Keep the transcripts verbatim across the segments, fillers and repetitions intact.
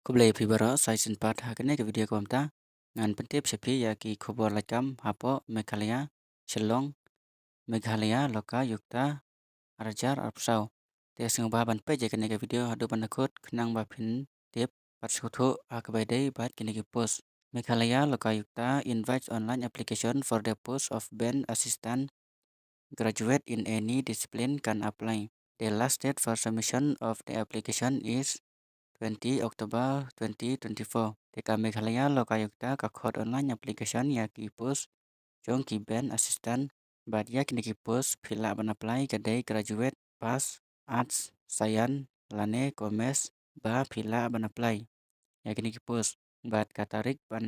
Khublei phi baroh, sa shisien pat ha kane ka video kaba mynta ngan pyntip sha phi ïa ki khubor laitkam hapoh Meghalaya, Shillong, Meghalaya Lokayukta ar hajar arphew saw. Te sngewbha ban peit ïa kane ka video haduh ban da kut khnang ba phin tip bad sngewthuh ha kaba ïadei bad kine ki post. Meghalaya Lokayukta invites online application for the post of bank assistant. Graduate in any discipline can apply. The last date for submission of the application is twenty October twenty twenty-four. Te ka Meghalaya Lokayukta ka khot online application ïa ki post jong ki bank assistant. Bad ïa kine ki post phi lah ban apply ka dei graduate, pass, arts, science lane commerce ba phi lah ban apply ïa kine ki post. Bad ka tarik ban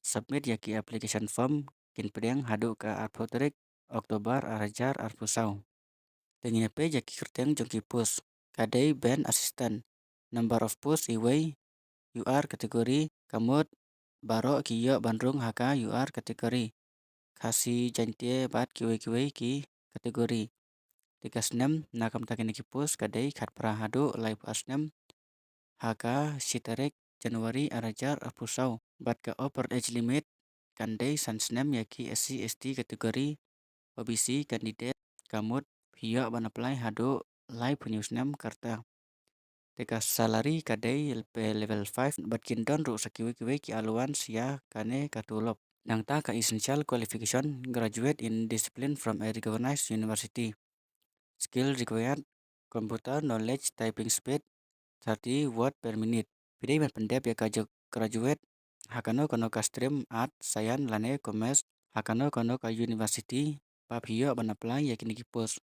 submit ïa ki application form kin pdiang haduh ka arphew tarik October ar hajar arphew saw. Te ngin ïa peit ïa ki kyrteng jong ki post. Ka dei bank assistant. Number of post iwei, U R category, ka mut baroh ki ïoh ban rung ha ka U R category. Khasi, Jaiñtia bad kiwei kiwei ki category. Te ka snem na ka bynta kine ki post ka dei khatphra haduh laiphew ar snem ha ka shi tarik January ar hajar arphew saw. Bad ka upper age limit kan dei san snem ïa ki S C S T category, O B C candidate ka mut phi ïoh ban apply haduh laiphew hynñiew snem ka rta. Te ka salary ka dei pay level five bad kin don ruh sa kiwei kiwei ki allowance ïa kane ka tulop. Nangta ka essential qualification, graduate in discipline from a recognized university. Skill required, computer knowledge, typing speed thirty word per minute. Phi dei ban pyndep ïa ka jong graduate ha kano kano ka stream, arts, science lane commerce, ha kano kano ka university ba phi ïoh ban apply ïa kine ki post.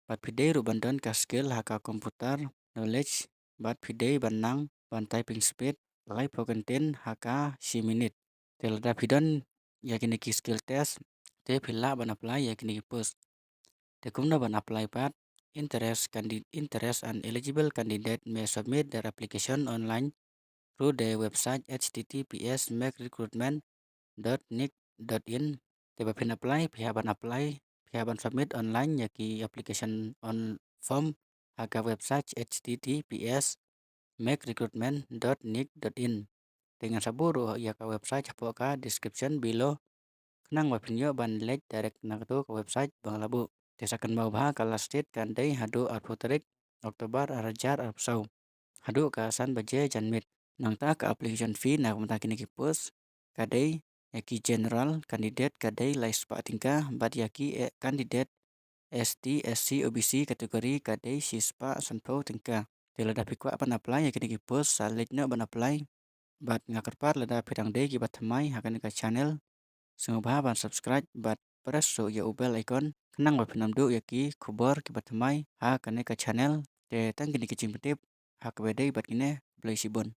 Bad phi dei ruh ban don ka skill ha ka computer knowledge bad phi dei ban nang ban typing speed laiphew kyntien ha ka shi minit. Te lada phi don ïa kine ki skill test te phi lah ban apply ïa kine ki post. Te kumno ban apply pat? Interest candi-, interest and eligible candidate may submit their application online through the website H T T P S make recruitment dot nic dot in. Te ba phin apply, phi hap ban apply, phi hap ban submit online ïa ki application on form ha ka website H T T P S make recruitment dot nic dot in. Te ngan sa buh ruh ïa ka website hapoh ka description below khnang ba phin ïoh ban leit direct na kato ka website ba nga la buh. Te sa kynmaw ba ka last date kan dei haduh arphew tarik October ar hajar arphew saw haduh ka san baje janmiet. Nangta ka application fee na ka bynta kine ki post ka dei, ïa ki general candidate ka dei lai spah tyngka bad ïa ki, eh, candidate S T, S C, O B C category ka dei shi spah sanphew tyngka. Te lada phi kwah ban apply ïa kine ki post sa leit noh ban apply. Bad nga kyrpad lada phi dang dei kiba thymmai ha kane ka channel, sngewbha ban subscribe bad press ruh ïa u bell icon khnang ba phin ym duh ïa ki khubor kiba thymmai ha kane ka channel. Te tang kine ki jingpyntip ha kaba dei bad kine, khublei shibun.